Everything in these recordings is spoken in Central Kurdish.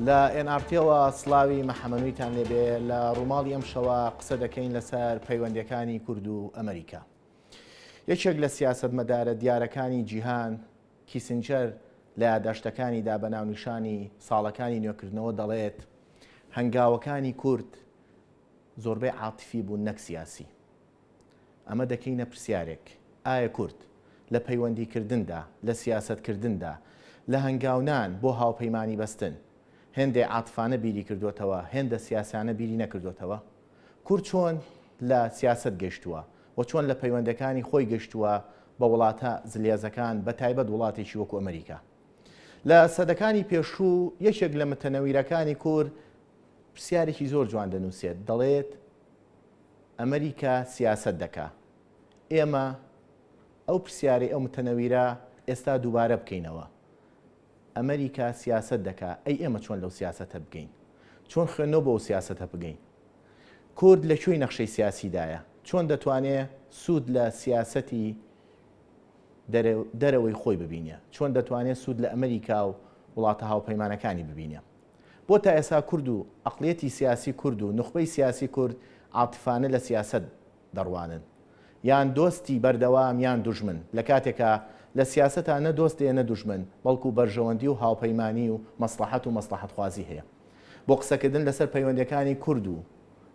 لە ئێن ئاڕ تیەوە سڵاوی مەحەمەنویتان لێبێ لە ڕووماڵی ئەم شەوە قسە دەکەین لەسەر پەیوەندیەکانی کورد و ئەمریکا. یەکێک لە سیاسەتمەدارە دیارەکانی جیهان کیسنجەر لە یاداشتەکانیدا بە ناونیشانی ساڵەکانی نوێکردنەوە دەڵێت هەنگاوەکانی کورد زۆربەی عاتفی بوون نەک سیاسی. ئەمە دەکەینە پرسیارێک، ئایا کورد لە پەیوەندیکردندا، لە سیاسەتکردندا، لە هەنگاونان بۆ هاوپەیمانی بەستن، هێندەی عاتفانە بیری کردۆتەوە، هێندە سیاسیانە بیری نەکردۆتەوە؟ کورد چۆن لە سیاسەت گەشتووە و چۆن لە پەیوەندەکانی خۆی گەشتووە بە وڵاتە زلهێزەکان، بە تایبەت وڵاتێکی وەکو ئەمریکا؟ لە سەدەکانی پێشوو یەکێک لە متەنەویرەکانی کورد پرسیارێکی زۆر جوان دەنووسێت، دەڵێت، ئەمریکا سیاسەت دەکا. ئێمە ئەو پرسیارەی ئەو متەنەویرە ئێستا دووبارە بکەینەوە. ئەمریکا سیاسەت دەکا، ئەی ئێمە چۆن لەو سیاسەتە بگەین؟ چۆن خوێندنەوە بۆ ئەو سیاسەتە بگەین؟ کورد لە کوێی نەخشەی سیاسیدایە؟ چۆن دەتوانێ سوود لە سیاسەتی دەرەوەی خۆی ببینێ؟ چۆن دەتوانێ سوود لە ئەمریکا و وڵاتە هاوپەیمانەکانی ببینێ؟ بۆ تا ئێستا کورد و ئەقڵیەتی سیاسی کورد و نوخبەی سیاسی کورد عاتفانە لە سیاسەت دەڕوانن؟ یان دۆستی بەردەوام یان دوژمن، لە کاتێکا لە سیاسەتا نە دۆست هەیە نە دوژمن، بەڵکو بەرژەوەندی و هاوپەیمانی و مەسڵەحەت و مەسڵەحەتخوازی هەیە. بۆ قسەکردن لەسەر پەیوەندیەکانی کورد و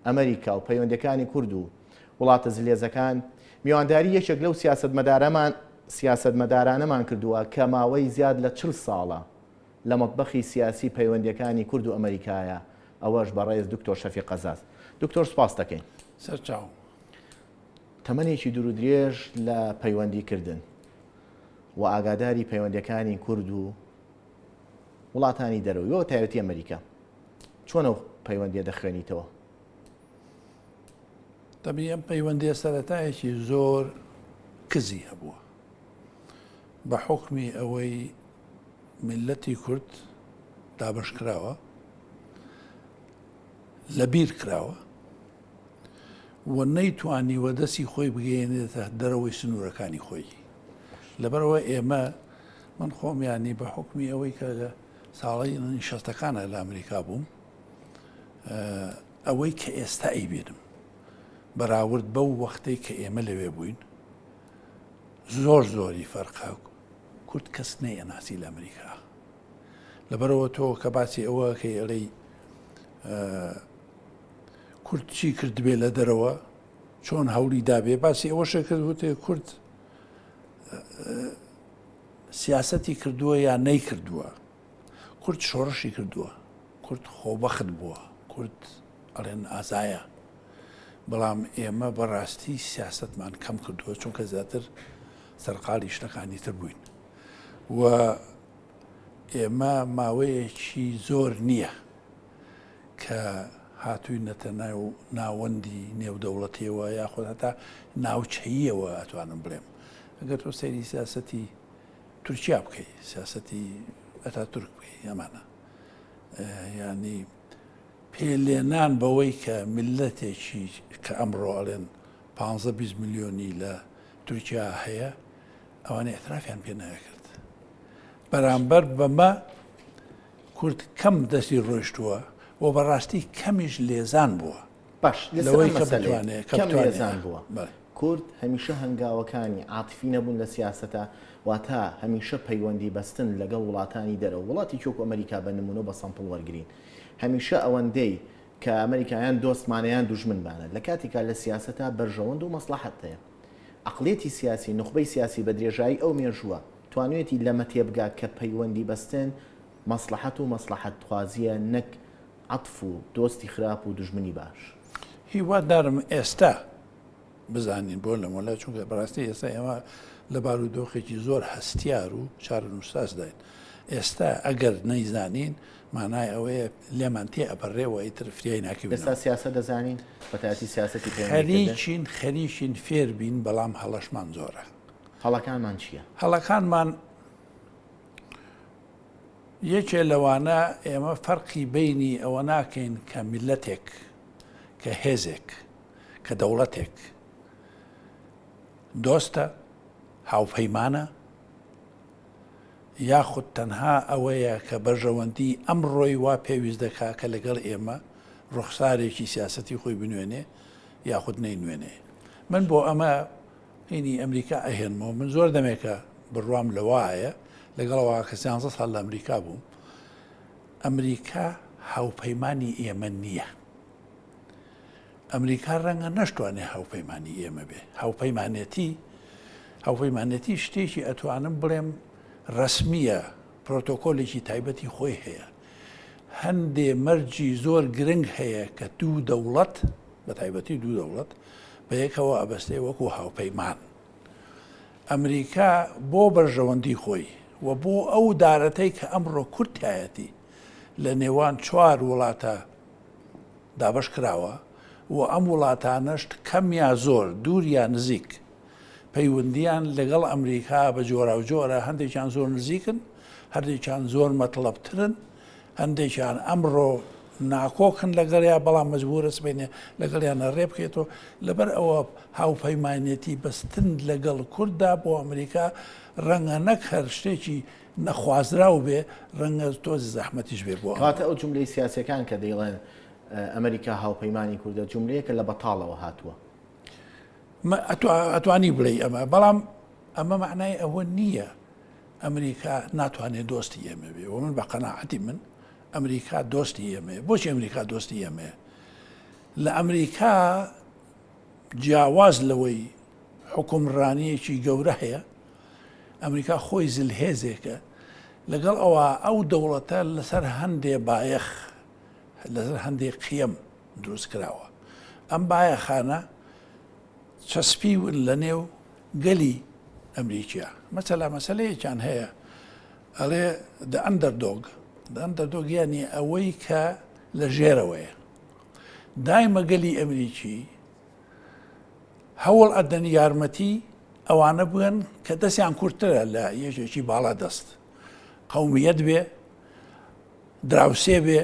ئەمریکا و پەیوەندیەکانی کورد و وڵاتە زلهێزەکان، میوانداری یەکێک لەو سیاسەتمەدارەمان سیاسەتمەدارانەمان کردووە کە ماوەی زیاد لە 40 ساڵە لە مەتبەخی سیاسی پەیوەندیەکانی کورد و ئەمەریکایە ئەوەش بەڕێز دکتۆر شەفیق قەزاز. دکتۆر سوپاست دەکەین. سەرچاو. تەمەنێکی دوورودرێژ لە پەیوەندی کردن و ئاگاداری پەیوەندیەکانی کورد و وڵاتانی دەرەوەی و تایبەتی ئەمەریکا چۆن ئەو پەیوەندیە دەخوێنیتەوە؟ تەبی ئەم پەیوەندیە سەرەتایەکی زۆر کزی هەبووە بە حوکمی ئەوەی میللەتی کورد دابەش کراوە، لەبیر کراوە و نەیتوانیوە دەستی خۆی بگەیەنێتە دەرەوەی سنوورەکانی خۆی. لەبەرئەوە ئێمە من خۆم یانی بە حوکمی ئەوەی کە لە ساڵی شەستەکانە لە ئەمریکا بووم ئەوەی کە ئێستا ئەیبینم بەراورد بەو وەختەی کە ئێمە لەوێ بووین زۆر زۆری فەرقە کورد کەس نەیئەناسی لە ئەمریکا لەبەرەوە تۆ کە باسی ئەوە کەی ئەڵێی کورد چی کردبێ لە دەرەوە چۆن هەوڵی دابێ باسی ئەوەشە کرد وتێ کورد سیاسەتی کردووە یا نەیکردووە کورد شۆڕشی کردووە کورد خۆبەخت بووە کورد ئەڵێن ئازایە بەڵام ئێمە بەڕاستی سیاسەتمان کەم کردووە چونکە زیاتر سەرقاڵی شتەکانی تر بووین و ئێمە ماوەیەکی زۆر نییە کە هاتووینەتە ناو ناوەندی نێودەوڵەتیەوە یاخود هەتا ناوچەییەوە ئەتوانم بڵێم ئەگەر تۆ سەیری سیاسەتی تورکیا بکەی سیاسەتی ئەتا تورک بکەی ئەمانە ینی پێلێنان بەوەی کە میللەتێکی کە ئەمڕۆ ئەڵێن پانزە 20 ملیۆنی لە تورکیا هەیە ئەوانە ئیعترافیان پێ نەکرد بەرامبەر بەمە کورد کەم دەستی ڕۆیشتووە و بەڕاستی کەمیش لێزان بووە باش لەوەی کە بتوانێت کەم لێزان بووە کورد هەمیشە هەنگاوەکانی عاتفی نەبوون لە سیاسەتە واتە هەمیشە پەیوەندی بەستن لەگەڵ وڵاتانی دەرەوە وڵاتی وەکو ئەمریکا بە نمونە بە sample وەرگین هەمیشە ئەوەندەی کە ئەمریکا یان دۆستمانە یان دوژمنمانە لە کاتێکا لە سیاسەتا بەرژەوەند و مەسڵەحەت هەیە عەقڵیەتی سیاسی نوخبەی سیاسی بە درێژایی ئەو مێژووە توانویەتی لەمە تێبگا کە پەیوەندی بەستن مەسڵەحەت و مەسڵەحەتخوازیە نەک عەتف و دۆستی خراپ و دوژمنی باش. هیوادارم ئێستا بزانین بۆ لەمەلا چونکە بەڕاستی ئێستا ئێمە لە بارودۆخێکی زۆر هەستیار و چارەنووسسازداین ئێستا ئەگەر نەیزانین مانای ئەوەیە لێمان تێ ئەپەڕێەوە ئیتر فریای ناکەوین. ئێستا سیاسەت دەزانین بەتایبەتی سیاسەتی پەیوەندیکردن؟ خەریکین خەریکین فێر بین بەڵام هەڵەشمان زۆرە. هەڵەکانمان چییە؟ هەڵەکانمان یەکێ لەوانە ئێمە فەرقی بەینی ئەوە ناکەین کە میللەتێک، کە هێزێک، کە دەوڵەتێک دۆستە، هاوپەیمانە. یاخود تەنها ئەوەیە کە بەرژەوەندی ئەمڕۆی وا پێویست دەکا کە لەگەڵ ئێمە ڕوخسارێکی سیاسەتی خۆی بنوێنێ یاخود نەینوێنێ. من بۆ ئەمە هینی ئەمریکا ئەهێنمەوە. من زۆر دەمێکە بڕوام لەوایە، لەگەڵ ئەوە کە سیانزە ساڵ لە ئەمریکا بووم، ئەمریکا هاوپەیمانی ئێمە نییە. ئەمریکا ڕەنگە نەشتوانێ هاوپەیمانی ئێمە بێ. هاوپەیمانێتی هاوپەیمانێتی شتێکی ئەتوانم بڵێم ڕەسمییە، پرۆتۆکۆلێکی تایبەتی خۆی هەیە. هەندێ مەرجی زۆر گرنگ هەیە کە دوو دەوڵەت، بە تایبەتی دوو دەوڵەت، بە یەکەوە ئەبەستێ وەکوو هاوپەیمان. ئەمریکا بۆ بەرژەوەندی خۆی و بۆ ئەو دارەتەی کە ئەمڕۆ کورد تیایەتی لە نێوان چوار وڵاتە دابەش کراوە و ئەم وڵاتانەش کەم یا زۆر، دوور یا نزیک پەیوەندییان لەگەڵ ئەمریکا بە جۆراوجۆرە، هەندێکیان زۆر نزیکن، هەندێکیان زۆر مەتڵەبترن، هەندێکیان ئەمڕۆ ناکۆکن لەگەڵیا بەڵام مەجبورە سبەینێ لەگەڵیانە ڕێ بکەێتەوە. لەبەر ئەوە هاوپەیمانێتی بەستن لەگەڵ کورددا بۆ ئەمریکا ڕەنگە نەک هەر شتێکی نەخوازراو بێ، ڕەنگە تۆزی زەحمەتیش بێ بۆ ئەمە. کەواتە ئەو جوملەی سیاسیەکان کە دەیڵێن ئەمریکا هاوپەیمانی کوردە جوملەیەکە لە بەتاڵەوە هاتووە. ئەتوانی بڵێی ئەمە، بەڵام ئەمە مەعنای ئەوە نییە ئەمریکا ناتوانێت دۆستی ئێمە بێ و من بە قەناعەتی من ئەمریکا دۆستی ئێمەیە. بۆچی ئەمریکا دۆستی ئێمەیە؟ لە ئەمریکا جیاواز لەوەی حوکمڕانییەکی گەورە هەیە، ئەمریکا خۆی زلهێزێکە، لەگەڵ ئەوە ئەو دەوڵەتە لەسەر هەندێ بایەخ، لەسەر هەندێ قیەم دروست کراوە. ئەم بایەخانە چەسپیون لە نێو گەلی ئەمریکیا. مەسەلا مەسەلەیەکیان هەیە ئەڵێ the underdog، the underdog یانی ئەوەی کە لە ژێرەوەیە. دایمە گەلی ئەمریکی هەوڵ ئەدەن یارمەتی ئەوانە بگەن کە دەستیان کورتترە لە یەکێکی باڵا دەست قومیەت بێ دراوسێ بێ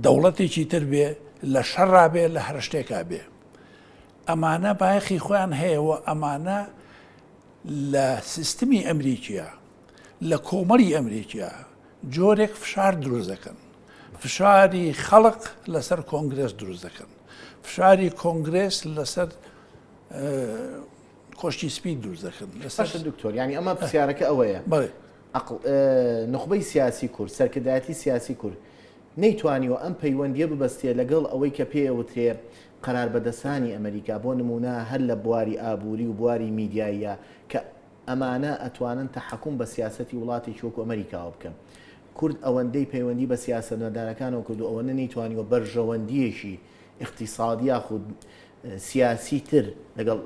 دەوڵەتێکی تر بێ لە شەڕا بێ لە هەر شتێکا بێ ئەمانە بایەخی خۆیان هەیە و ئەمانە لە سیستمی ئەمریکیا لە کۆمەڵی ئەمریکیا جۆرێک فشار دروست دەکەن فشاری خەڵک لەسەر کۆنگرێس دروست دەکەن فشاری کۆنگرێس لەسەر کۆشکی سپی دروست دەکەن لەسەر دکتۆر ینی ئەمە پرسیارەکە ئەوەیە نخبەی سیاسی کورد سەرکردایەتی سیاسی کورد نەیتوانیوە ئەم پەیوەندیە ببەستێ لەگەڵ ئەوەی کە پێ وترێ قەرار بەدەسانی ئەمریکا بۆ نمونە هەر لە بواری ئابووری و بواری میدیاییە کە ئەمانە ئەتوانن تەحەکوم بە سیاسەتی وڵاتێکی وەکو ئەمریکاوە بکەن. کورد ئەوەندەی پەیوەندی بە سیاسەتمەدارەکانەوە کردووە ئەوەندە نەیتوانیوە بەرژەوەندییەکی ئیقتیسادی یاخود سیاسی تر لەگەڵ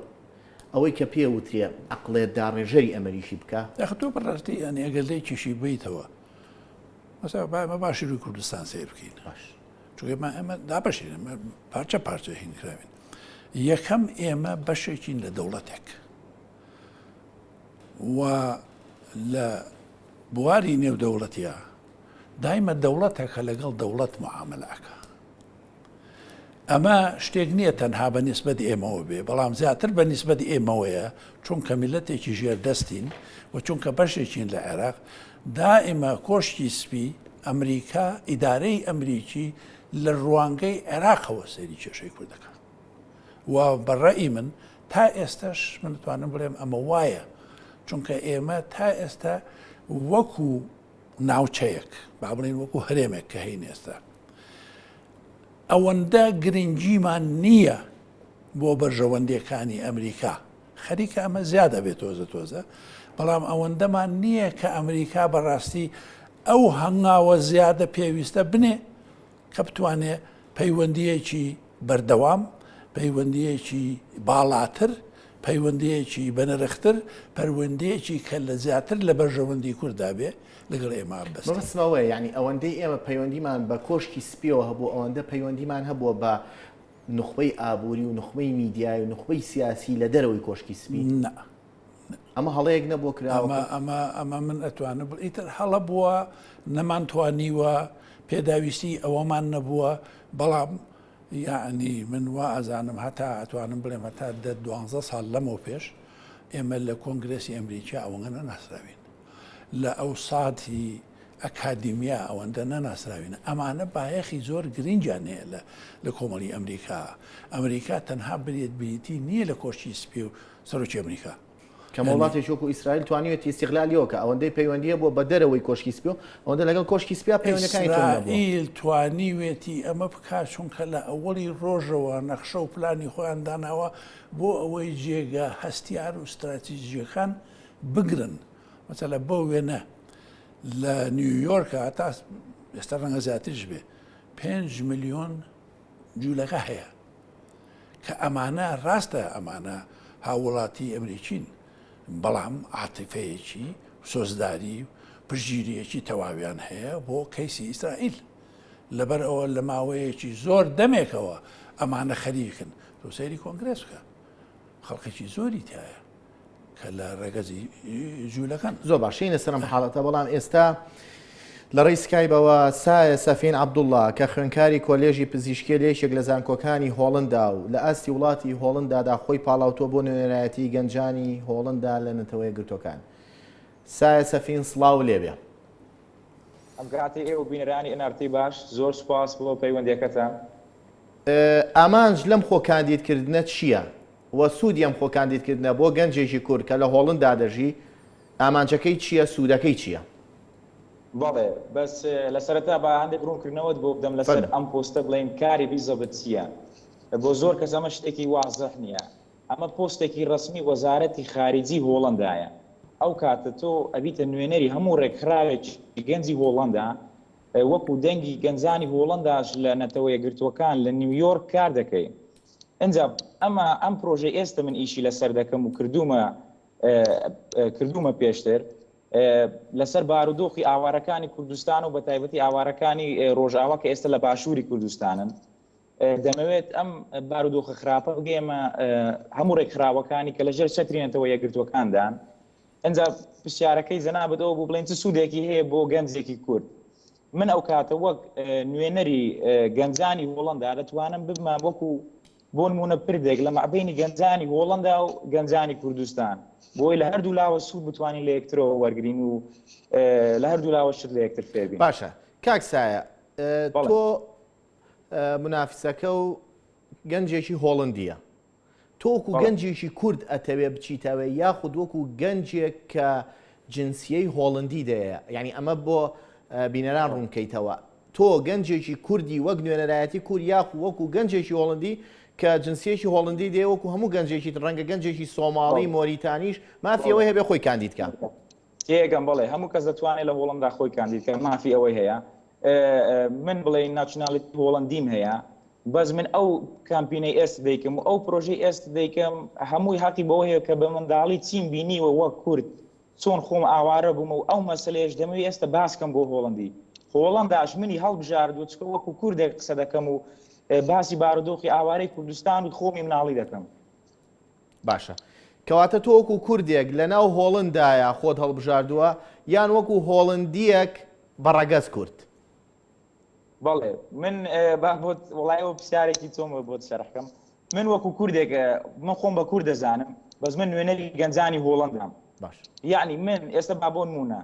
ئەوەی کە پێ وترێ عەقڵێت داڕێژەری ئەمریکی بکا. ئەخ تۆ بەڕاستی یانی ئەگەر لێکیشی بەیتەوە مەسەلەن با ئێمە باشووری کوردستان سەیر بکەین باش چونکە ئێمە ئێمە دابەشین ئێمە پارچە پارچە هین کراوین یەکەم ئێمە بەشێکین لە دەوڵەتێک و لە بواری نێودەوڵەتیا دایمە دەوڵەتە کە لەگەڵ دەوڵەت معاملە ئەکا. ئەمە شتێک نییە تەنها بە نیسبەت ئێمەوە بێ، بەڵام زیاتر بە نیسبەت ئێمەوەیە، چونکە میللەتێکی ژێردەستین و چونکە بەشێکین لە عێراق، دائیمە کۆشکی سپی ئەمریکا، ئیدارەی ئەمریکی لە ڕوانگەی عێراقەوە سەیری کێشەی کورد دەکات. و بە ڕەئی من تا ئێستەش من دەتوانم بڵێم ئەمە وایە، چونکە ئێمە تا ئێستا وەکو ناوچەیەک، با بڵێین وەکو هەرێمێک کە هەین ئێستا، ئەوەندە گرنگیمان نییە بۆ بەرژەوەندیەکانی ئەمریکا، خەریکە ئەمە زیاد ئەبێت تۆزە تۆزە، بەڵام ئەوەندەمان نییە کە ئەمریکا بەڕاستی ئەو هەنگاوە زیادە پێویستە بنێ کە بتوانێ پەیوەندییەکی بەردەوام، پەیوەندییەکی باڵاتر، پەیوەندییەکی بەنرختر، پەروەندییەکی کە لە زیاتر لە بەرژەوەندی کورددا بێ لەگەڵ ئێمە ببەستێ. مەبەستم ئەوەیە یانی ئەوەندەی ئێمە پەیوەندیمان بە کۆشکی سپییەوە هەبوو ئەوەندە پەیوەندیمان هەبووە بە نوخبەی ئابووری و نوخبەی میدیای و نوخبەی سیاسی لە دەرەوەی کۆشکی سپی؟ نا. ئەمە هەڵەیەک نەبووە کراوە؟ ئەمە ئەمە ئەمە من ئەتوانم بڵێم ئیتر هەڵە بووە نەمانتوانیوە پێداویستی ئەوەمان نەبووە بەڵام یعنی من وا ئەزانم هەتا ئەتوانم بڵێم هەتا دە دوانزە ساڵ لەمەو پێش ئێمە لە کۆنگرێسی ئەمریکا ئەوەنگە نەناسراوین. لە ئەوساتی ئەکادیمیا ئەوەندە نەناسراوین. ئەمانە بایەخی زۆر گرنگیان هەیە لە لە کۆمەڵی ئەمریکا. ئەمریکا تەنها بریت بریتی نییە لە کۆشکی سپی و سەرۆکی ئەمریکا. کەمە وڵاتێکی وەکو ئیسرائیل توانیویەتی ئیستیغلالی ئەوە کە ئەوەندەی پەیوەندی هەبووە بە دەرەوەی کۆشکی سپی و ئەوەندە لەگەڵ کۆشکی سپیا پەیوەندەکانی توند نەبووە. ئیسرائیل توانیوێتی ئەمە بکات چونکە لە ئەوەڵی ڕۆژەوە نەخشە و پلانی خۆیان داناوە بۆ ئەوەی جێگە هەستیار و ستراتیژییەکان بگرن. مەسەلە بۆ وێنە لە نیویۆرکە هەتا ئێستا ڕەنگە زیاتریش بێ 5 ملیۆن جوولەکە هەیە کە ئەمانە ڕاستە ئەمانە هاووڵاتی ئەمریکین بەڵام عاتیفەیەکی سۆزداری و پشتگیریەکی تەواویان هەیە بۆ کەیسی ئیسرائیل لەبەر ئەوە لە ماوەیەکی زۆر دەمێکەوە ئەمانە خەریکن تۆ سەیری کۆنگرێس بکە خەڵکێکی زۆری تایە کە لە ڕەگەزی جوولەکەن. زۆر باش شینە سەر ئەم حاڵەتە بەڵام ئێستا لە ڕێی سکایبەوە سایە سەفین عەبدوڵڵا کە خوێنکاری کۆلێژی پزیشکیە لە یەکێک لە زانکۆکانی هۆڵندا و لە ئاستی وڵاتی هۆڵندادا خۆی پاڵاوتووە بۆ نوێنەرایەتی گەنجانی هۆڵندا لە نەتەوەیەکگرتووەکان. سایە سەفین سڵاو لێبێ. ئەم کاتەی ئێوە بینەرانی nrt باش، زۆر سوپاس بۆ پەیوەندیەکەتان. ئامانج لەم خۆ کاندیدکردنە چییە؟ و سوودی ئەم خۆکاندیدکردنە بۆ گەنجێکی کورد کە لە هۆڵندا دەژی ئامانجەکەی چییە، سوودەکەی چییە؟ بەڵێ، بەس لە سەرەتا با هەندێک ڕوونکردنەوەت بۆ بدەم لەسەر فەرموو. ئەم پۆستە بڵێین کاری بیزەبت چییە؟ بۆ زۆر کەس ئەمە شتێکی وازح نییە. ئەمە پۆستێکی ڕەسمی وەزارەتی خاریجی هۆڵەندایە. ئەو کاتە تۆ ئەبیتە نوێنەری هەموو ڕێکخراوێکی گەنجی هۆڵەندا، وەکو دەنگی گەنجانی هۆڵەنداش لە نەتەوە یەکگرتووەکان لە نیویۆرک کار دەکەی. ئینجا ئەمە ئەم پرۆژەی ئێستە من ئیشی لەسەر دەکەم و کردوومە کردوومە پێشتر لەسەر بارودۆخی ئاوارەکانی کوردستان و بەتایبەتی ئاوارەکانی ڕۆژئاوا کە ئێستا لە باشووری کوردستانن دەمەوێت ئەم بارودۆخە خراپە بگەیەمە هەموو ڕێکخراوەکانی کە لەژێر چەتری نەتەوە یەکگرتووەکاندان ئینجا پرسیارەکەی جەنابت ئەوە بوو بڵێن چ سوودێکی هەیە بۆ گەنجێکی کورد من ئەو کاتە وەک نوێنەری گەنجانی هۆڵندا دەتوانم ببمە وەکو بۆ نمونە پردێک لە مابینی گەنجانی هۆڵندا و گەنجانی کوردستان بۆی لە هەردوو لاوە سوود بتوانین لە یەکترەوە وەرگین و لە هەردوو لاوە شت لە یەکتر فێربین. باشە کاک سایە تۆ منافسەکە و گەنجێکی هۆڵندیە تۆ وەکو گەنجێکی کورد ئەتەوێ بچیتەوە یاخود وەکو گەنجێک کە جنسیەی هۆڵندی دەیە یعنی ئەمە بۆ بینەران ڕوونکەیتەوە تۆ گەنجێکی کوردی وەک نوێنەرایەتی کورد یاخو وەکو گەنجێکی هۆڵندی کە جنسیەکی هۆڵندی دێ وەکو هەموو گەنجێکی ڕەنگە گەنجێکی سۆماڵی مۆریتانیش مافی ئەوەی هەبێ خۆی کاندید کە. تێگەم بەڵێ هەموو کەس دەتوانێت لە هۆڵندا خۆی کاندید کە مافی ئەوەی هەیە من بڵێ nationality هۆڵندیم هەیە بەس من ئەو کامپینەی ئێست دەیکەم و ئەو پرۆژەی ئێست دەیکەم هەمووی هەقی بەوە هەیە کە بە منداڵی چیم بینیوە وەک کورد چۆن خۆم ئاوارە بوومە و ئەو مەسلەیەش دەمەوێت ئێستا باسکەم بۆ هۆڵندی هۆڵنداش منی هەڵبژاردووە چکە وەکو کوردێک قسە دەکەم و باسی بارودۆخی ئاوارەی کوردستان و خۆمی مناڵی دەکەم. باشە کەواتە تۆ وەکو کوردێک لە ناو هۆڵندایە خۆت هەڵبژاردووە یان وەکو هۆڵندیەک بە ڕەگەز کورد؟ بەڵێ من با بۆت وڵای ئەو پرسیارێکی تۆم بۆت شەرحکەم من وەکو کوردێک من خۆم بە کورد دەزانم بەس من نوێنەری گەنجانی هۆڵندام باش یعنی من ئێستا با بۆ نمونە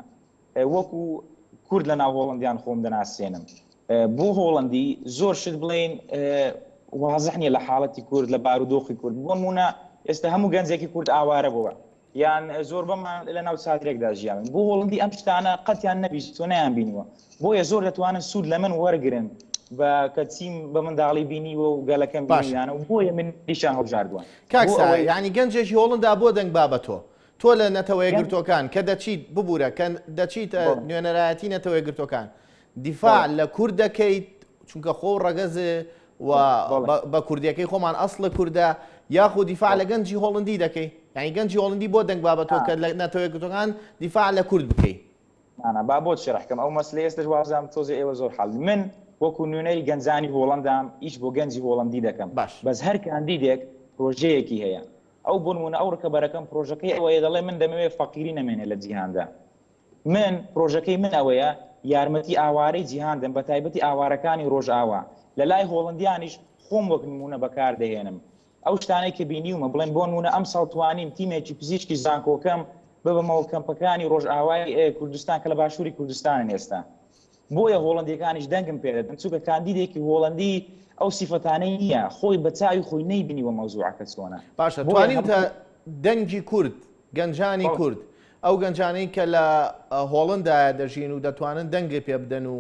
وەکو کورد لە ناو هۆڵندیان خۆم دەناسێنم بۆ هۆڵندی زۆر شت بڵین وازح نییە لە حاڵەتی کورد لە بارودۆخی کورد بۆ نمونە ئێستا هەموو گەنجێکی کورد ئاوارە بووە یان زۆربەمان لە ناو چادرێکدا ژیاوین بۆ هۆڵندی ئەم شتانە قەتیان نەبیستوە نەیان بینیوە بۆیە زۆر دەتوانن سوود لە من وەرگرن بە کە چیم بە منداڵی بینیوە و گەلەکەم باشە. بینیویانە و بۆیە منیشیان هەڵبژاردووە کاک بۆ سایە ئەوەی یانی گەنجێکی هۆڵندا بۆ دەنگ با بە تۆ تۆ لە نەتەوە گەنج یەکگرتووەکان کە دەچیت ببورە کە دەچیتە بەڵێ نوێنەرایەتی نەتەوە یەکگرتووەکان دیفاع بەڵێ لە کورد دەکەیت چونکە خۆ ڕەگەز و بەڵێ بە کوردیەکەی خۆمان ئەسڵ کوردە یاخو دیفاع بەڵێ لە گەنجی هۆڵندی دەکەی یعنی گەنجی هۆڵندی بۆ دەنگ با بە تۆ نا کە لە نەتەوە یەکگرتووەکان دیفاع لە کورد بکەی. نا نا با بۆت شەرح کەم ئەو مەسلەی ئێستەش وابزانم تۆزێ ئێوە زۆر حاڵین من وەکو نوێنەری گەنجانی هۆڵەندام ئیش بۆ گەنجی هۆڵەندی دەکەم باش. بەس هەر کاندیدێک پرۆژەیەکی هەیە ئەو بۆ نمونە ئەو ڕکەبەرەکەم پرۆژەکەی ئەوەیە دەڵێ من دەمەوێ فەقیری نەمێنێ لە جیهاندا من پرۆژەکەی من ئەوەیە یارمەتی ئاوارەی جیهان دەم بەتایبەتی ئاوارەکانی ڕۆژئاوا لە لای هۆڵندیانیش خۆم وەک نمونە بەکار دەهێنم ئەو شتانەی کە بینیومە بڵێن بۆ نمونە ئەمساڵ توانیم تیمێکی پزیشکی زانکۆکەم. ببەمەوە کەمپەکانی ڕۆژئاوای کوردستان کە لە باشووری کوردستانن ئێستا. بۆیە هۆڵەندیەکانیش دەنگم پێ دەدەن چونکە کاندیدێکی هۆڵەندی ئەو سیفەتانەی نییە خۆی بە چاوی خۆی نەیبینیوە مەوزوعەکە چۆنە. باشە توانیوتە دەنگی کورد گەنجانی کورد ئەو گەنجانەی کە لە هۆڵندایە دەژین و دەتوانن دەنگی پێ بدەن و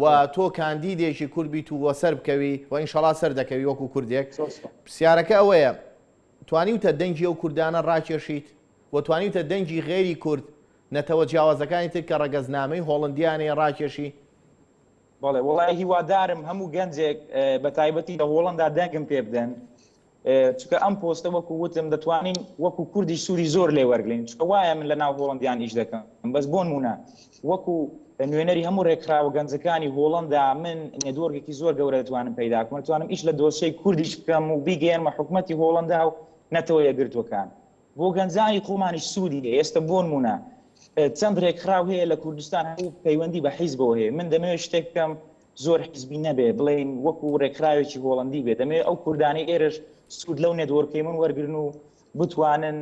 و تۆ کاندیدێکی کورد بیت و وەسەر بکەوی و ئینشەڵا سەر دەکەوی وەکو کوردێک پرسیارەکە ئەوەیە توانیوتە دەنگی ئەو کوردانە ڕاکێشیت و توانیوتە دەنگی غێری کورد نەتەوە جیاوازەکانی تر کە ڕەگەزنامەی هۆڵندیان هەیە ڕاکێشی؟ بەڵێ وەڵای هیوادارم هەموو گەنجێک بە تایبەتی لە هۆڵندا دەنگم پێ بدەن چونکە ئەم پۆستە وەکو وتم دەتوانین وەکو کوردی سووری زۆر لێ وەرگین چونکە وایە من لە ناو هۆڵندیان ئیش دەکەم بەس بۆ نمونە وەکو نوێنەری هەموو ڕێکخراوە گەنجەکانی هۆڵندا من network ێکی زۆر گەورە دەتوانم پەیدا بکەم دەتوانم ئیش لە دۆسیەی کوردیش بکەم و بیگەیەنمە حکومەتی هۆڵندا و نەتەوە یەکگرتووەکان بۆ گەنجانی خۆمانیش سوودی هەیە ئێستا بۆنمونە چەند رێکخراو هەیە لە کوردستان هەموو پەیوەندی بە حیزبەوە هەیە من دەمەوێت شتێک بکەم زۆر حیزبی نەبێ بڵێین وەکو رێکخراوێکی هۆڵەندی بێ دەمەوێت ئەو کوردانەی ئێرەش سوود لەو network ەی من وەرگرن و بتوانن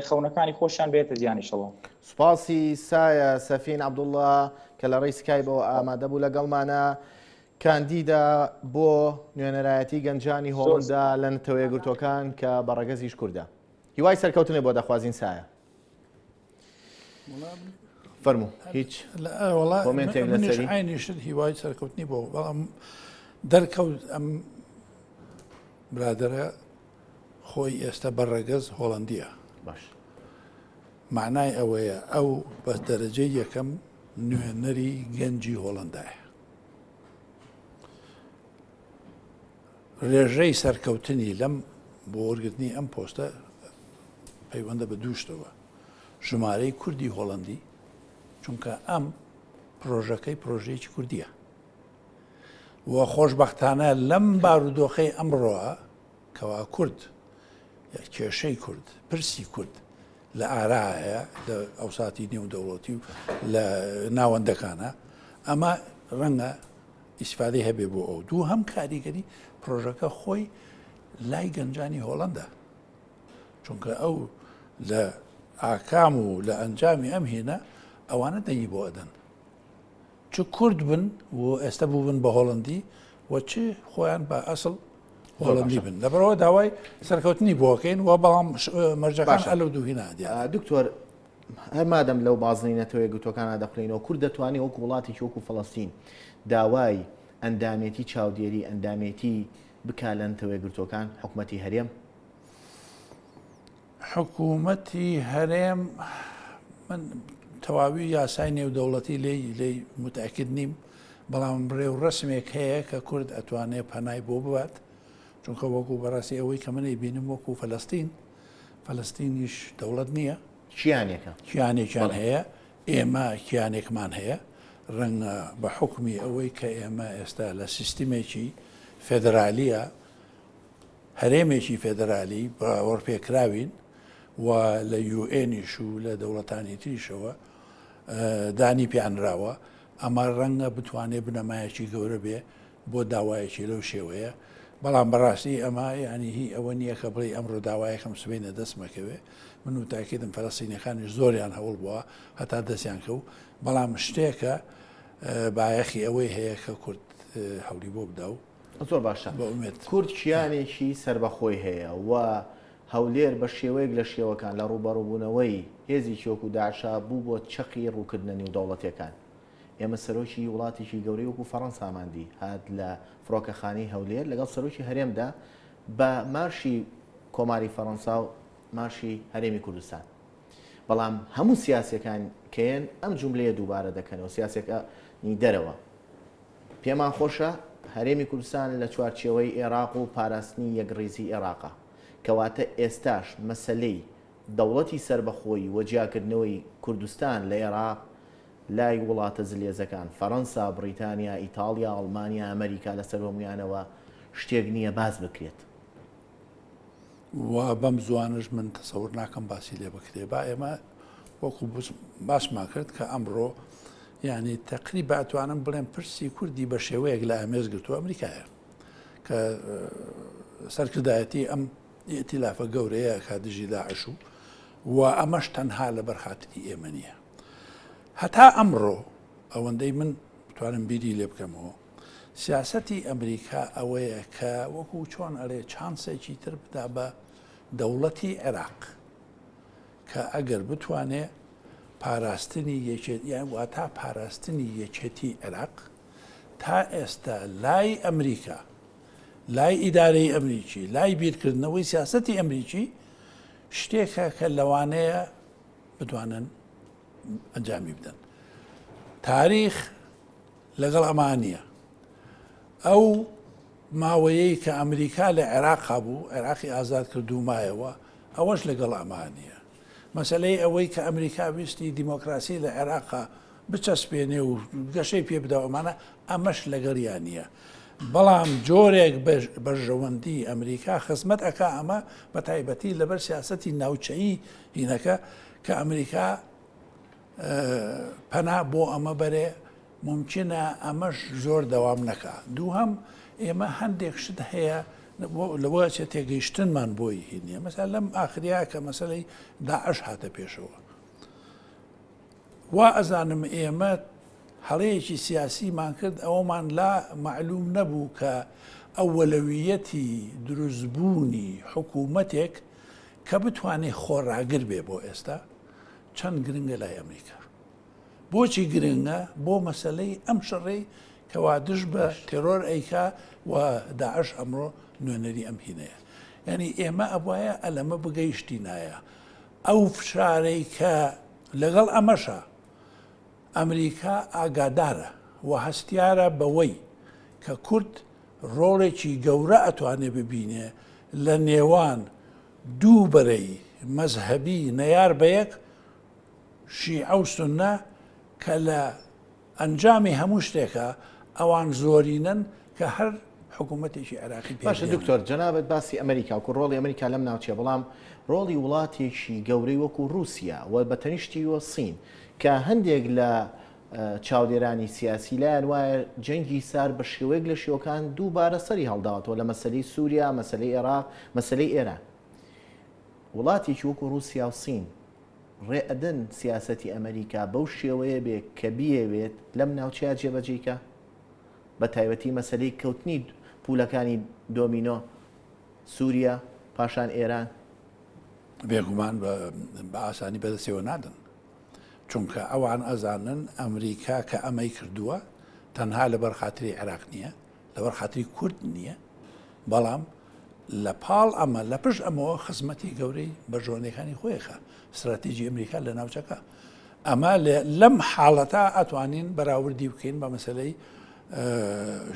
خەونەکانی خۆشیان بێتە دیان ئیشەڵا. سوپاسی سایە سەفین عەبدوڵڵا کە لە ڕێی سکایبەوە ئامادە بوو لەگەڵمانە. کاندیدە بۆ نوێنەرایەتی گەنجانی هۆڵندا لە نەتەوە یەکگرتووەکان کە بە ڕەگەزیش کوردە. هیوای سەرکەوتنێ بۆ دەخوازین سایە. فەرموو هیچ کۆمێنتێک لەسەری؟ عینی شت هیوای سەرکەوتنی بۆ بەڵام دەرکەوت ئەم برادەرە خۆی ئێستا بە ڕەگەز هۆڵندیە باش معنای ئەوەیە ئەو بە دەرەجەی یەکەم نوێنەری گەنجی هۆڵندایە ڕێژەی سەرکەوتنی لەم بۆ وەرگرتنی ئەم پۆستە پەیوەندە بە دوو شتەوە، ژمارەی کوردی هۆڵەندی، چونکە ئەم پرۆژەکەی پرۆژەیەکی کوردیە و خۆشبەختانە لەم بارودۆخەی ئەمڕۆ کەوا کورد کێشەی کورد پرسی کورد لە ئارایە لە ئەوساتی نێودەوڵەتی و لە ناوەندەکانە ئەمە ڕەنگە ئیسفادەی هەبێ بۆ ئەو دوو هەم کاریگەری پرۆژەکە خۆی لای گەنجانی هۆڵندا چونکە ئەو لە ئاکام و لە ئەنجامی ئەم هێنا ئەوانە دەنگی بۆ ئەدەن چ کورد بن و ئێستا بووبن بە هۆڵندی و چ خۆیان بە ئەسڵ هۆڵندی بن لەبەرەوە داوای سەرکەوتنی بۆکەین و بەڵام مەرجەکان ئەلو دوهینا دکتۆر هەر مادەم لەو بازنەی نەتەوە یەکگرتووەکانا دەخولێینەوە، کورد دەتوانێ وەکو وڵاتێکی وەکو فەڵەستین داوای ئەندامێتی چاودێری ئەندامێتی بکا لە نەتەوە یەکگرتووەکان، حکومەتی هەرێم؟ حکومەتی هەرێم من تەواوی یاسای نێودەوڵەتی لێی لێی متأکد نیم، بەڵام ڕێوڕەسمێک هەیە کە کورد ئەتوانێ پەنای بۆ ببات، چونکە وەکو بەڕاستی ئەوەی کە من ئەیبینم وەکو فەلەستین، فەلەستینیش دەوڵەت نییە. کیانێکە. کیانێکیان هەیە، ئێمە کیانێکمان هەیە، ڕەنگە بە حوکمی ئەوەی کە ئێمە ئێستا لە سیستمێکی فێدرالییە، هەرێمێکی فێدرالی باوەڕپێکراوین و لە یوئێنیش و لە دەوڵەتانی تریشەوە دانی پێانراوە، ئەمە ڕەنگە بتوانێ بنەمایەکی گەورە بێ بۆ داوایەکی لەو شێوەیە، بەڵام بەڕاستی ئەمە یانی هی ئەوە نییە کە بڵێی ئەمڕۆ داوایەکەم سبەینێ دەستمەکەوێ، من موتاکیدم فەلەستینیەکانیش زۆریان هەوڵ بووە هەتا دەستیان کەوت، بەڵام شتێکە بایەخی ئەوەی هەیە کە کورد هەوڵی بۆ بدا و زۆر باشە بە ئومێد. کورد کیانێکی سەربەخۆی هەیە و هەولێر بە شێوەیەک لە شێوەکان لە ڕووبەڕووبوونەوەی هێزێکی وەکو داعشا بوو بۆ چەقی ڕووکردنە نیودەوڵەتیەکان. ئێمە سەرۆکی وڵاتێکی گەورەی وەکو فەڕەنسامان دی هات لە فڕۆکەخانەی هەولێر لەگەڵ سەرۆکی هەرێمدا بە مارشی کۆماری فەڕەنسا و مارشی هەرێمی کوردستان. بەڵام هەموو سیاسیەکان کەیەن ئەم جوملەیە دووبارە دەکەنەوە سیاسیەکانی دەرەوە پێمان خۆشە هەرێمی کوردستان لە چوارچێوەی ئێراق و پاراستنی یەکڕیزی ئێراقە کەواتە ئێستاش مەسەلەی دەوڵەتی سەربەخۆیی و جیاکردنەوەی کوردستان لە ئێراق لای وڵاتە زلهێزەکان، فەرەنسا، بڕیتانیا، ئیتاڵیا، ئەڵمانیا، ئەمەریکا لەسەر هەموویانەوە شتێک نییە باس بکرێت. و بەم زووانەش من تەسەور ناکەم باسی لێ بکرێ. با ئێمە وەکو باسمان کرد کە ئەمڕۆ یانی تەقریبا ئەتوانم بڵێم پرسی کوردی بە شێوەیەک لە ئامێز گرتووە ئەمریکایە کە سەرکردایەتی ئەم ئیتیلافە گەورەیە کە دژی داعش و. و ئەمەش تەنها لەبەر خاتری ئێمە نییە. هەتا ئەمڕۆ ئەوەندەی من بتوانم بیری لێ بکەمەوە سیاسەتی ئەمریکا ئەوەیە کە وەکو چۆن ئەڵێ چانسێکی تر بدا بە دەوڵەتی عێراق کە ئەگەر بتوانێ پاراستنی یەکێت یان واتا پاراستنی یەکێتی عێراق تا ئێستا لای ئەمریکا لای ئیدارەی ئەمریکی لای بیرکردنەوەی سیاسەتی ئەمریکی شتێکە کە لەوانەیە بتوانن ئەنجامی بدەن. تاریخ لەگەڵ ئەما نییە. ئەو ماوەیەی کە ئەمریکا لە عێراقا بوو، عێراقی ئازاد کرد و مایەوە، ئەوەش لەگەڵ ئەما نییە. مەسەلەی ئەوەی کە ئەمریکا ویستی دیمۆکراسی لە عێراقا بچەسپێنێ و گەشەی پێ بدا و ئەمانە، ئەمەش لەگەڵیا نییە. بەڵام جۆرێک بەرژەوەندی ئەمریکا خزمەت ئەکا ئەمە بە تایبەتی لەبەر سیاسەتی ناوچەیی هینەکە کە ئەمریکا پەنا بۆ ئەمە بەرێ مومکینە ئەمەش زۆر دەوام نەکا. دووهەم ئێمە هەندێک شت هەیە لەوە چێ تێگەیشتنمان بۆی هی نییە. مەسەلەن لەم ئاخریا کە مەسەلەی داعش هاتە پێشەوە وا ئەزانم ئێمە هەڵەیەکی سیاسیمان کرد ئەوەمان لا مەعلوم نەبوو کە ئەوەلەویەتی دروستبوونی حکوومەتێک کە بتوانێ خۆڕاگر بێ بۆ ئێستا چەند گرنگە لای ئەمریکا. بۆچی گرنگە؟ بۆ مەسەلەی ئەم شەڕەی کەوا دژ بە تێرۆر ئەیکا و داعش ئەمڕۆ نوێنەری ئەم هینەیە. یانی ئێمە ئەبوایە ئەلەمە بگەیشتینایە. ئەو فشارەی کە لەگەڵ ئەمەشا ئەمریکا ئاگادارە و هەستیارە بەوەی کە کورد ڕۆڵێکی گەورە ئەتوانێ ببینێ لە نێوان دوو بەرەی مەزهەبی نەیار بەیەک، شیعە و سوننە، کە لە ئەنجامی هەموو شتێکا ئەوان زۆرینەن کە هەر حکوومەتێکی عێراقی پێک باشە دێنن. دکتۆر جەنابت باسی ئەمریکا وەکو ڕۆڵی ئەمریکا لەم ناوچەیە بەڵام ڕۆڵی وڵاتێکی گەورەی وەکو ڕووسیا و بە تەنیشتیوە سین کە هەندێک لە چاودێرانی سیاسی لایان وایە جەنگی سارد بە شێوەیەک لە شێوەکان دووبارە سەری هەڵداوەتەوە لە مەسەلەی سووریا، مەسەلەی ئێراق، مەسەلەی ئێران. وڵاتێکی وەکو ڕووسیا و سین ڕێ ئەدەن سیاسەتی ئەمریکا بەو شێوەیە بێ کە بیەوێت لەم ناوچەیە جێبەجێی کا؟ بە تایبەتی مەسەلەی کەوتنی پولەکانی دۆمینۆ، سووریا، پاشان ئێران. بێگومان بە ئاسانی بەدەستیەوە نادەن. چونکە ئەوان ئەزانن ئەمریکا کە ئەمەی کردووە تەنها لەبەر خاتری عێراق نییە، لەبەر خاتری کورد نییە، بەڵام لە پاڵ ئەمە لە پشت ئەمەوە خزمەتی گەورەی بەرژەوەندیەکانی خۆیەکە ستراتیژی ئەمریکا لە ناوچەکە ئەمە لەم حاڵەتە ئەتوانین بەراوردی بکەین بە مەسلەی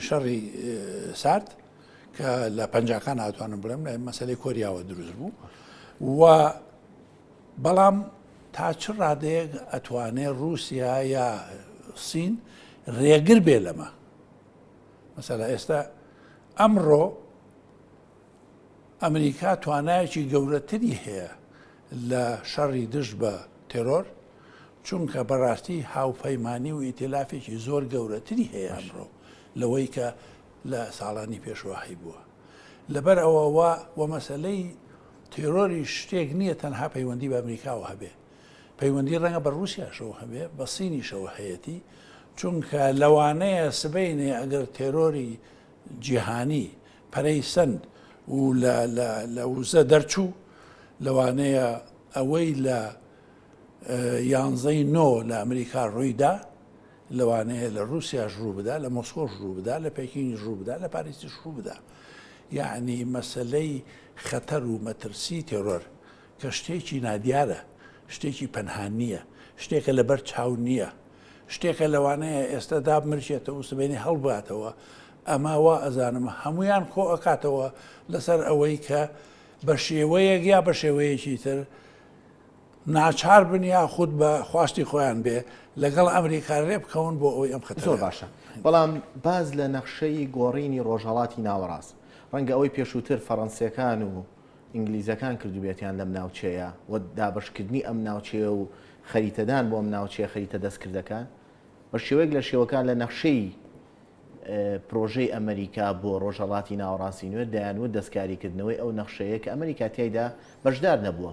شەڕی سارد کە لە پەنجاکان ئەتوانم بڵێم لە مەسلەی کۆریاوە دروست بوو و بەڵام تا چ ڕادەیەک ئەتوانێ ڕووسیا یا سین ڕێگر بێ لەمە؟ مەسەلە ئێستا ئەمڕۆ ئەمریکا توانایەکی گەورەتری هەیە لە شەڕی دژ بە تێرۆر چونکە بەڕاستی هاوپەیمانی و ئیتلافێکی زۆر گەورەتری هەیە ئەمڕۆ لەوەی کە لە ساڵانی پێشوە هەیبووە. لەبەر ئەوە وا وە مەسەلەی تێرۆریش شتێک نییە تەنها پەیوەندی بە ئەمریکاوە هەبێ پەیوەندی ڕەنگە بە ڕووسیاشەوە هەبێ بە سینیشەوە هەیەتی چونکە لەوانەیە سبەینێ ئەگەر تێرۆری جیهانی پەرەی سەند و لە وزە دەرچوو لەوانەیە ئەوەی لە یانزەی نۆ لە ئەمریکا ڕوویدا لەوانەیە لە ڕووسیاش ڕوو بدا، لە مۆسکۆش ڕوو بدا، لە پەکینیش ڕوو بدا، لە پاریسیش ڕوو بدا. یەعنی مەسەلەی خەتەر و مەترسی تێرۆر کە شتێکی نادیارە، شتێکی پەنهان نییە، شتێکە لەبەر چاو نییە، شتێکە لەوانەیە ئێستا دابمرکێتەوە و سبەینێ هەڵباتەوە، ئەمە وا ئەزانم هەموویان کۆ ئەکاتەوە لەسەر ئەوەی کە بە شێوەیەک یا بە شێوەیەکی تر ناچار بن یاخود بە خواستی خۆیان بێ لەگەڵ ئەمریکا رێ بکەون بۆ ئەوەی ئەم خەتەرە. زۆر باشە بەڵام باس لە نەخشەی گۆڕینی ڕۆژهەڵاتی ناوەڕاست ڕەنگە ئەوەی پێشووتر فەڕەنسیەکان و ئینگلیزەکان کردوبێتیان لەم ناوچەیە و دابەشکردنی ئەم ناوچەیە و خەریتەدان بۆ ئەم ناوچەیە خەریتە دەستکردەکان بە شێوەیەک لە شێوەکان لە نەخشەی پرۆژەی ئەمریکا بۆ ڕۆژهەڵاتی ناوەڕاستی نوێ دەیانوت دەستکاریکردنەوەی ئەو نەخشەیە کە ئەمریکا تیایدا بەشدار نەبووە.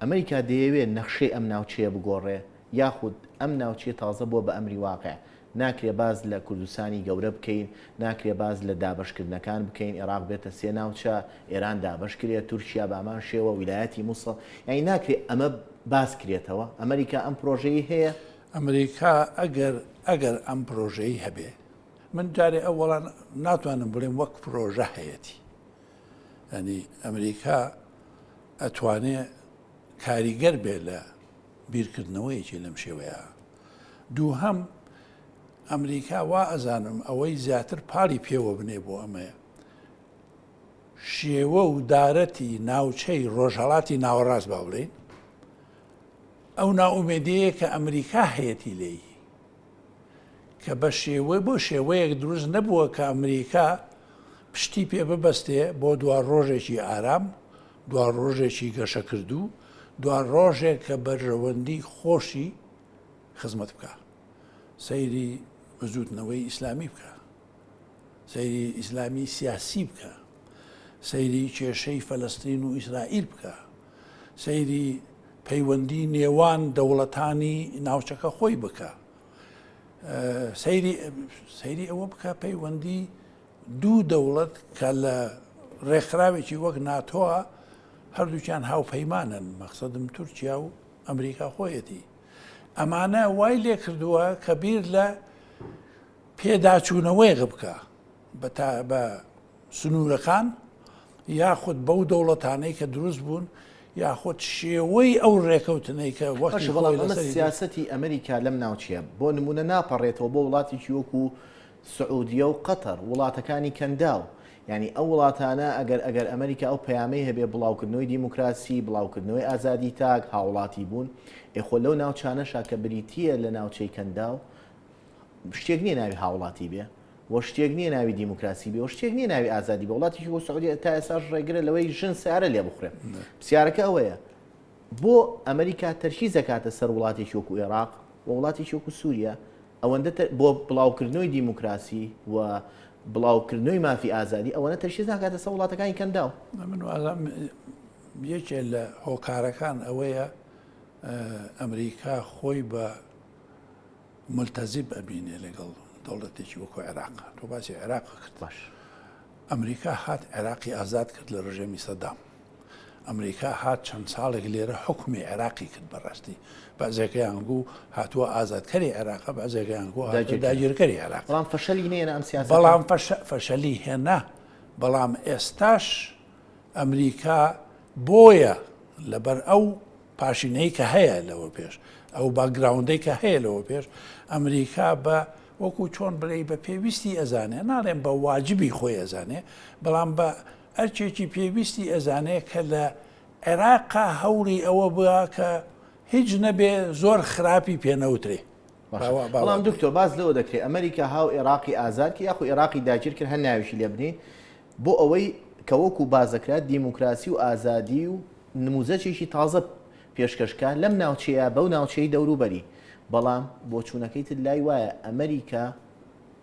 ئەمریکا دەیەوێ نەخشەی ئەم ناوچەیە بگۆڕێ یاخود ئەم ناوچەیە تازە بووە بە ئەمری واقع ناکرێ باس لە کوردستانی گەورە بکەین، ناکرێ باس لە دابەشکردنەکان بکەین، ئێراق بێتە سێ ناوچە، ئێران دابەش کرێ، تورکیا بە هەمان شێوە، ویلایەتی موسڵ، یانی ناکرێ ئەمە باس کرێتەوە، ئەمریکا ئەم پرۆژەی هەیە؟ ئەمریکا ئەگەر ئەگەر ئەم پرۆژەی هەبێ، من جارێ ئەوەڵان ناتوانم بڵێم وەک پرۆژە هەیەتی، یانی ئەمریکا ئەتوانێ کاریگەر بێ لە بیرکردنەوەیەکی لەم شێوەیە. دووهەم، ئەمریکا وا ئەزانم ئەوەی زیاتر پاڵی پێوە بنێ بۆ ئەمەیە شێوە و دارەتی ناوچەی ڕۆژهەڵاتی ناوەڕاست با بڵێین ئەو نائومێدیەیە کە ئەمریکا هەیەتی لێی کە بە شێوەی بۆ شێوەیەک دروست نەبووە کە ئەمریکا پشتی پێ ببەستێ بۆ دوا ڕۆژێکی ئارام دوا ڕۆژێکی گەشەکردوو دوا ڕۆژێک کە بەرژەوەندی خۆشی خزمەت بکە سەیری بزوتنەوەی ئیسلامی بکە سەیری ئیسلامی سیاسی بکە سەیری کێشەی فەلەستین و ئیسرائیل بکە سەیری پەیوەندی نێوان دەوڵەتانی ناوچەکە خۆی بکە سەیری سەیری ئەوە بکە پەیوەندی دوو دەوڵەت کە لە ڕێکخراوێکی وەک ناتۆە هەردووکیان هاوپەیمانن مەقسەدم تورکیا و ئەمریکا خۆیەتی ئەمانە وای لێ کردووە کە بیر لە پێداچوونەوەیەک بکە بە سنوورەکان یاخود بەو دەوڵەتانەی کە دروست بوون یاخود شێوەی ئەو ڕێکەوتنەی کە وەختی باشە بەڵام خۆی ئەمە لەسەری سیاسەتی ئەمریکا لەم ناوچەیە بۆ نمونە ناپەڕێتەوە بۆ وڵاتێکی وەکو سعودیە و قەتەر وڵاتەکانی کەنداو یانی ئەو وڵاتانە ئەگەر ئەگەر ئەمریکا ئەو پەیامەی هەبێ بڵاوکردنەوەی دیموکراسی بڵاوکردنەوەی ئازادی تاک هاوڵاتی بوون ئێ خۆ لەو ناوچانەشا کە بریتییە لە ناوچەی کەنداو شتێک نییە ناوی هاوڵاتی بێ و شتێک نییە ناوی دیموکراسی بێ و شتێک نییە ناوی ئازادی بێ وڵاتێکی وەک سعودیە تا ئێستاش ڕێگرە لەوەی ژن سیارە لێ بخورێ پرسیارەکە ئەوەیە بۆ ئەمریکا تەرکیز دەکاتە سەر وڵاتێکی وەکو ئێراق و وڵاتێکی وەکو سووریا ئەوەندە بۆ بڵاوکردنەوەی دیموکراسی و بڵاوکردنەوەی مافی ئازادی ئەوەنە تەرکیز ناکاتە سەر وڵاتەکانی کەنداو من وازم یەکێ لە هۆکارەکان ئەوەیە ئەمریکا خۆی بە ملتەزیب ئەبینێ لەگەڵ دەوڵەتێکی وەکو عێراق تۆ باسی عێراق کرد باش ئەمریکا هات عێراقی ئازاد کرد لە ڕژێمی سەدام ئەمریکا هات چەند ساڵێک لێرە حکومی عێراقی کرد بەڕاستی بەعزێکیان گوو هاتووە ئازادکەری عێراقە بەعزێکیان گوو داگیرکەری عێراق بەڵام فەشەلی نێنە ئەم سیاسەتە بەڵام فەشەلی هێنا بەڵام ئێستاش ئەمریکا بۆیە لەبەر ئەو پاشینەی کە هەیە لەوە پێش، ئەو باکگراوندەی کە هەیە لەوە پێش، ئەمریکا بە وەکو چۆن بڵێی بە پێویستی ئەزانێ، ناڵێم بە واجبی خۆی ئەزانێ، بەڵام بە ئەرکێکی پێویستی ئەزانێ کە لە عێراقا هەوڵی ئەوە با کە هیچ نەبێ زۆر خراپی پێ نەوترێ. بەڵام دکتۆر باس لەوە دەکرێت ئەمریکا هاو ئێراقی ئازاد کرد یاخو ئێراقی داگیر کرد هەر ناویشی لێ بنێین بۆ ئەوەی کە وەکو باس دەکرا دیموکراسی و ئازادی و نموزەجێکی تازە پێشکەش کا لەم ناوچەیە بەو ناوچەی دەوروبەری، بەڵام بۆچوونەکەی تر لای وایە ئەمریکا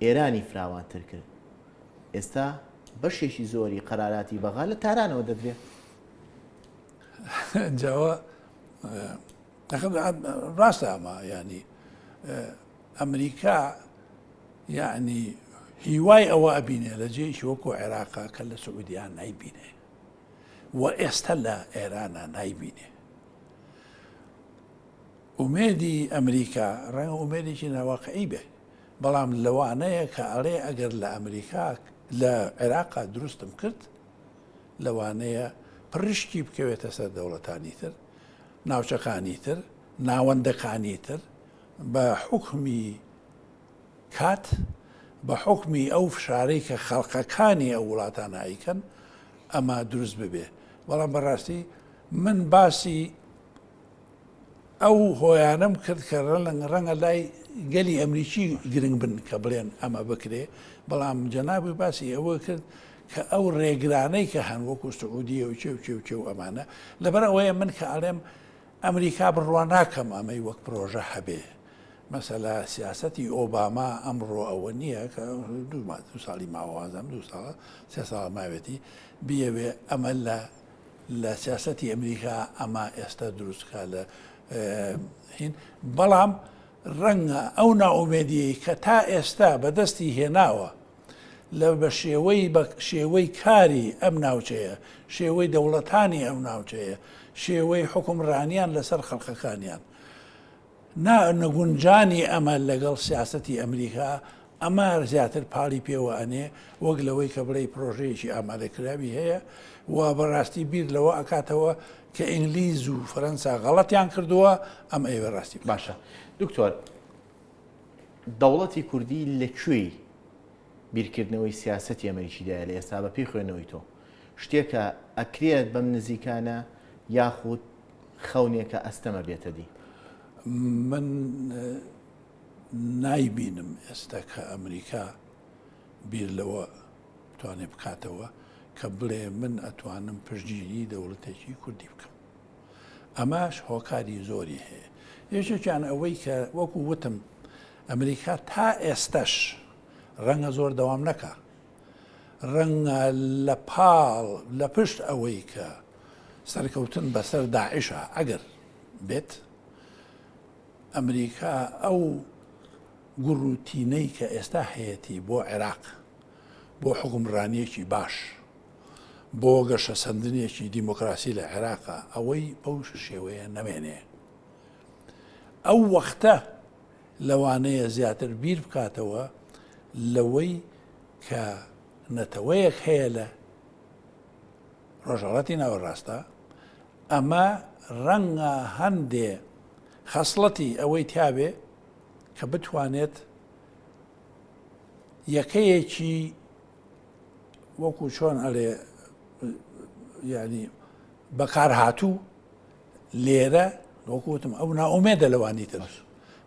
ئێرانی فراوانتر کرد ئێستا بەشێکی زۆری قەراراتی بەغا لە تارانەوە دەدرێ. جاوە ڕاستە ئەمە ینی ئەمریکا یعنی هیوای ئەوە ئەبینێ لە جێیکی وەکو عێراقا کە لە سعودیان نایبینێ و ئێستا لە ئێرانە نایبینێ. ئومێدی ئەمریکا ڕەنگە ئومێدێکی ناواقعی بێ، بەڵام لەوانەیە کە ئەڵێ ئەگەر لە ئەمریکا لە عێراقا دروستم کرد لەوانەیە پڕشکی بکەوێتە سەر دەوڵەتانی تر، ناوچەکانی تر، ناوەندەکانی تر بە حوکمی کات بە حوکمی ئەو فشارەی کە خەڵقەکانی ئەو وڵاتانە ئەیکەن ئەمە دروست ببێ بەڵام بەڕاستی من باسی ئەو هۆیانەم کرد کە ڕەنگ ڕەنگە لای گەلی ئەمریکی گرنگ بن کە بڵێن ئەمە بکرێ بەڵام جەنابی باسی ئەوە کرد کە ئەو ڕێگرانەی کە هەن وەکو سعودیە و چێ و چێ و چێ و ئەمانە لەبەر ئەوەیە من کە ئەڵێم ئەمریکا بڕوا ناکەم ئەمەی وەک پرۆژە هەبێ مەسەلە سیاسەتی ئۆباما ئەمڕۆ ئەوە نییە کە دوو ساڵی ماوە وازم دوو ساڵە سێ ساڵە ماوێتی بیەوێ ئەمە لە لە سیاسەتی ئەمریکا ئەمە ئێستا دروست کا لە هین بەڵام ڕەنگە ئەو نائومێدیەی کە تا ئێستا بەدەستی هێناوە لە بە شێوەی بە شێوەی کاری ئەم ناوچەیە، شێوەی دەوڵەتانی ئەم ناوچەیە، شێوەی حوکمڕانیان لەسەر خەڵکەکانیان، نا نەگونجانی ئەمە لەگەڵ سیاسەتی ئەمریکا، ئەمە زیاتر پاڵی پێوە ئەنێ وەک لەوەی کە بڵێی پرۆژەیەکی ئامادەکراوی هەیە و بەڕاستی بیر لەوە ئەکاتەوە کە ئینگلیز و فەرەنسا غەڵەتیان کردووە، ئەم ئەیەوێ ڕاستی بکات. باشە دکتۆر دەوڵەتی کوردی لە کوێی بیرکردنەوەی سیاسەتی ئەمریکیدایە لە ئێستا بە پێی خوێندنەوەی تۆ؟ شتێکە ئەکرێت بەم نزیکانە یاخود خەونێکە ئەستەمە بێتە دی؟ من نایبینم ئێستا کە ئەمریکا بیر لەوە بتوانێت بکاتەوە کە بڵێ من ئەتوانم پشتگیری دەوڵەتێکی کوردی بکەم. ئەمەش هۆکاری زۆری هەیە. یەکێکیان ئەوەی کە وەکو وتم ئەمریکا تا ئێستەش ڕەنگە زۆر دەوام نەکا، ڕەنگە لە پاڵ لە پشت ئەوەی کە سەرکەوتن بەسەر داعشا ئەگەر بێت ئەمریکا ئەو گوڕوتینەی کە ئێستا هەیەتی بۆ عێراق بۆ حوکمڕانیەکی باش بۆ گەشەسەندنێکی دیموکراسی لە عێراقا ئەوەی بەو شێوەیە نەمێنێ ئەو وەختە لەوانەیە زیاتر بیر بکاتەوە لەوەی کە نەتەوەیەک هەیە لە ڕۆژهەڵاتی ناوەڕاستە ئەمە ڕەنگە هەندێ خەسڵەتی ئەوەی تیاابێ کە بتوانێت یەکەیەکی وەکو چۆن ئەڵێ ینی بەکارهاتوو لێرە وەکو وتم ئەو نائومێدە لەوانی تر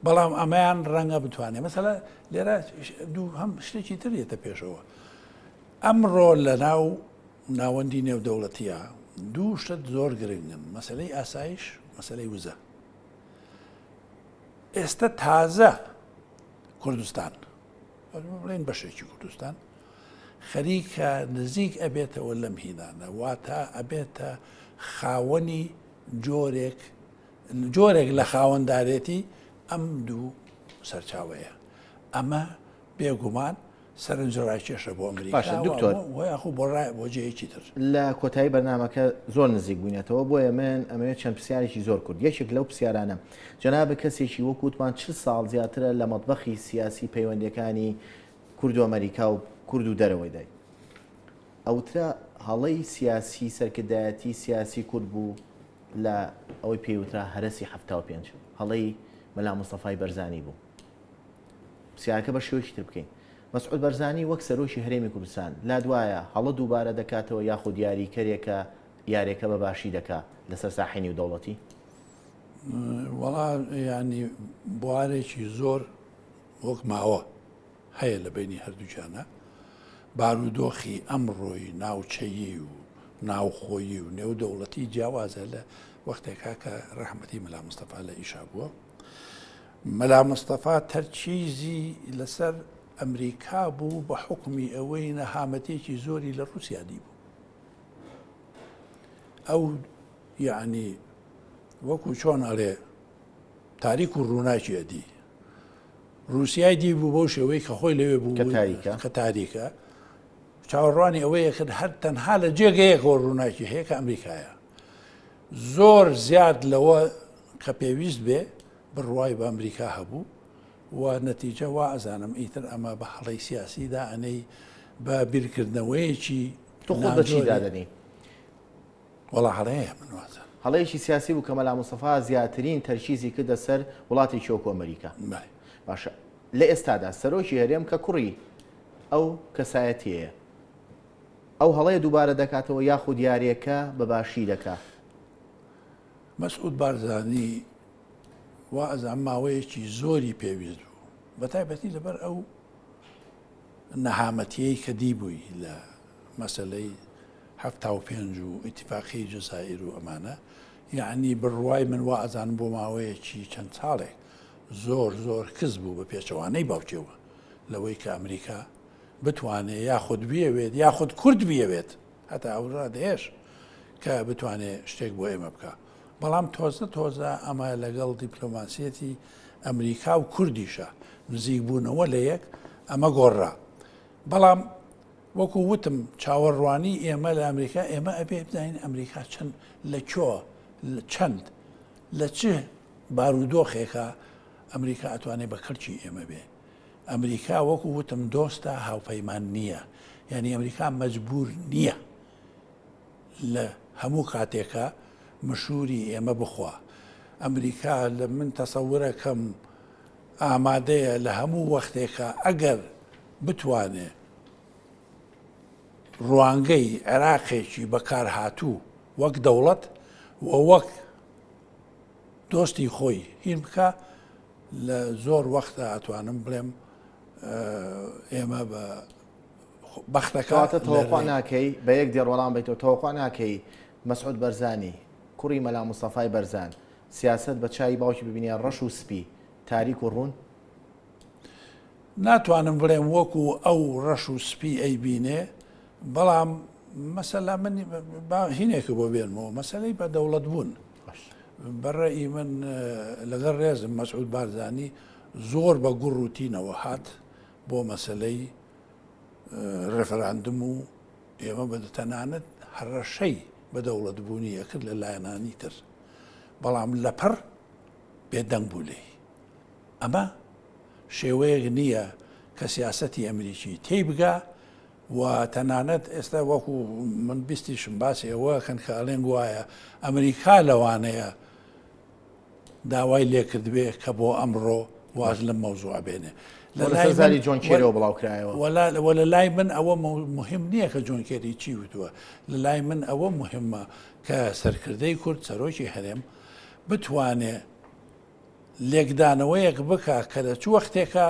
بەڵام ئەمەیان ڕەنگە بتوانێت مەسەلە لێرە دوو هەم شتێکی تر یەتە پێشەوە ئەمڕۆ لە ناو ناوەندی نێودەوڵەتیە دوو شت زۆر گرنگن مەسلەی ئاسایش مەسلەی وزە ئێستا تازە کوردستان بڵێن بەشێکی کوردستان خەریکە نزیک ئەبێتەوە لەم هینانە واتە ئەبێتە خاوەنی جۆرێک جۆرێک لە خاوەندارێتی ئەم دوو سەرچاوەیە ئەمە بێگومان سەرنجڕاکێشە بۆ ئەمریکا باشە دکتۆر و یاخو بۆ ڕای بۆ جێیەکی تر. لە کۆتایی بەرنامەکە زۆر نزیک بووینەتەوە بۆیە من ئەمەوێت چەند پرسیارێکی زۆر کورت یەکێک لەو پرسیارانە جەنابت کەسێکی وەک وتمان 40 ساڵ زیاترە لە مەتبەخی سیاسی پەیوەندیەکانی کورد و ئەمەریکا و کورد و دەرەوەی دای ئەوترا هەڵەی سیاسی سەرکردایەتی سیاسی کورد بوو لە ئەوەی پێی وترا هەرەسی 75 هەڵەی مەلا مستەفای بەرزانی بوو پرسیارەکە بە شێوەیەکی تر بکەین. مەسعود بەرزانی وەک سەرۆکی هەرێمی کوردستان لات وایە هەڵە دووبارە دەکاتەوە یاخود یاریکەرێکە یارێکە بە باشی دەکا لەسەر ساحەی نیودەوڵەتی؟ وەڵا یانی بوارێکی زۆر وەک ماوە هەیە لە بینی هەردووکیانە بارودۆخی ئەمڕۆی ناوچەیی و ناوخۆیی و نێودەوڵەتی جیاوازە لە وەختێکا کە ڕەحمەتی مەلا مستەفا لە ئیشا بووە مەلا مستەفا تەرکیزی لەسەر ئەمریکا بوو بە حوکمی ئەوەی نەهامەتێکی زۆری لە ڕووسیا دیبوو. ئەو یەعنی وەکو چۆن ئەڵێ تاریک و ڕووناکی ئەدی. ڕووسیای دیبوو بەو شێوەی کە خۆی لەوێ بوو کە تاریکە. کە تاریکە. چاوەڕوانی ئەوەیە کرد هەر تەنها لە جێگەیەکەوە ڕووناکی هەیە کە ئەمریکایە. زۆر زیاد لەوە کە پێویست بێ بڕوای بە ئەمریکا هەبوو و نەتیجە وا ئەزانم ئیتر ئەمە بە هەڵەی سیاسی دائەنێی بە بیرکردنەوەیەکی تۆ خۆت بە چی دادەنێی؟ وەڵا هەڵەیە من وازانم. هەڵەیەکی سیاسی بوو کە مەلا مستەفا زیاترین تەرکیزی کردە سەر وڵاتێکی وەکو ئەمریکا. بەڵێ. باشە لە ئێستادا سەرۆکی هەرێم کە کوڕی ئەو کەسایەتیەیە ئەو هەڵەیە دووبارە دەکاتەوە یاخود یاریەکە بە باشی دەکا؟ مەسعود بارزانی وا ئەزانم ماوەیەکی زۆری پێویست بوو بە تایبەتی لەبەر ئەو نەهامەتیەی کە دیبووی لە مەسەلەی 75 و ئیتفاقی جەزائیر و ئەمانە یعنی بڕوای من وا ئەزانم بۆ ماوەیەکی چەند ساڵێک زۆر زۆر کز بوو بە پێچەوانەی باوکیەوە لەوەی کە ئەمریکا بتوانێ یاخود بیەوێت یاخود کورد بیەوێت هەتا ئەو ڕادەیەش. کە بتوانێ شتێک بۆ ئێمە بکا. بەڵام تۆزە تۆزە ئەمە لەگەڵ دیپلۆماسیەتی ئەمریکا و کوردیشە نزیک بوونەوە لە یەک ئەمە گۆڕرا. بەڵام وەکو وتم چاوەڕوانی ئێمە لە ئەمریکا ئێمە ئەبێ بزانین ئەمریکا چەند لە کۆ چەند لە چ بارودۆخێکە ئەمریکا ئەتوانێ بە کەڵکی ئێمە بێ. ئەمریکا وەکو وتم دۆستە هاوپەیمان نییە. یانی ئەمریکا مەجبور نییە لە هەموو کاتێکا مشوری ئێمە بخوا. ئەمریکا لە من تەسەورەکەم ئامادەیە لە هەموو وەختێکا ئەگەر بتوانێ ڕوانگەی عێراقێکی بەکارهاتوو وەک دەوڵەت و وەک دۆستی خۆی هین بکا لە زۆر وەختە ئەتوانم بڵێم ئێمە بە بەختەکە کەواتە تەوەقع ناکەی بە یەک دێڕ وەڵام بیتەوە تەوەقع ناکەی مەسعود بەرزانی کوڕی مەلا مستەفای بەرزان سیاسەت بە چاوی باوکی ببینێ ڕەش و سپی تاریک و ڕوون؟ ناتوانم بڵێم وەکو ئەو ڕەش و سپی ئەیبینێ بەڵام مەسەلا من با هینێکە بۆ بێنمەوە مەسەلەی بە دەوڵەت بوون بەڕێی من لەگەڵ ڕێزم مەسعود بارزانی زۆر بە گوڕ و تینەوە هات بۆ مەسەلەی ڕێفراندم و ئێمە بە تەنانەت هەڕەشەی بە دەوڵەت بوونی ئەکرد لە لایەنانی تر بەڵام لەپڕ بێدەنگ بوو لێی. ئەمە شێوەیەک نییە کە سیاسەتی ئەمریکی تێی بگا و تەنانەت ئێستا وەکو من بیستیشم باسی ئەوە کەن کە ئەڵێن گوایە ئەمریکا لەوانەیە داوای لێکردبێ کە بۆ ئەمڕۆ واز لەم مەوزوعە بێنێ. لە لای زاری جۆن کێریەوە بڵاو کرایەوە. وە لە لای من ئەوە مهم نییە کە جۆن کێری چی وتووە، لە لای من ئەوە مهمە کە سەرکردەی کورد سەرۆکی هەرێم بتوانێ لێکدانەوەیەک بکا کە لە چ وەختێکا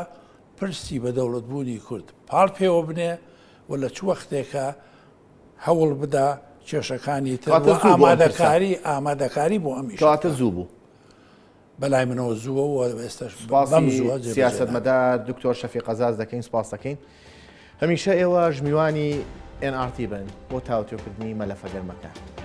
پرسی بە دەوڵەتبوونی کورد پاڵ پێوە بنێ و لە چ وەختێکا هەوڵ بدا کێشەکانی تر کەواتە و زوو بوو ئەم پرسە. ئامادەکاری ئامادەکاری بۆ ئەم ئیشە کەواتە بکا. زوو بوو. بەلای منەوە زووە و ئێستاش بەم سوپاسی زووە جێبەجێ ناکرێ. سیاسەتمەدار دکتۆر شەفیق قەزاز دەکەین سوپاس دەکەین. هەمیشە ئێوەش میوانی ئێن ئاڕ تی بن بۆ تاوتوێکردنی مەلەفە گەرمەکان.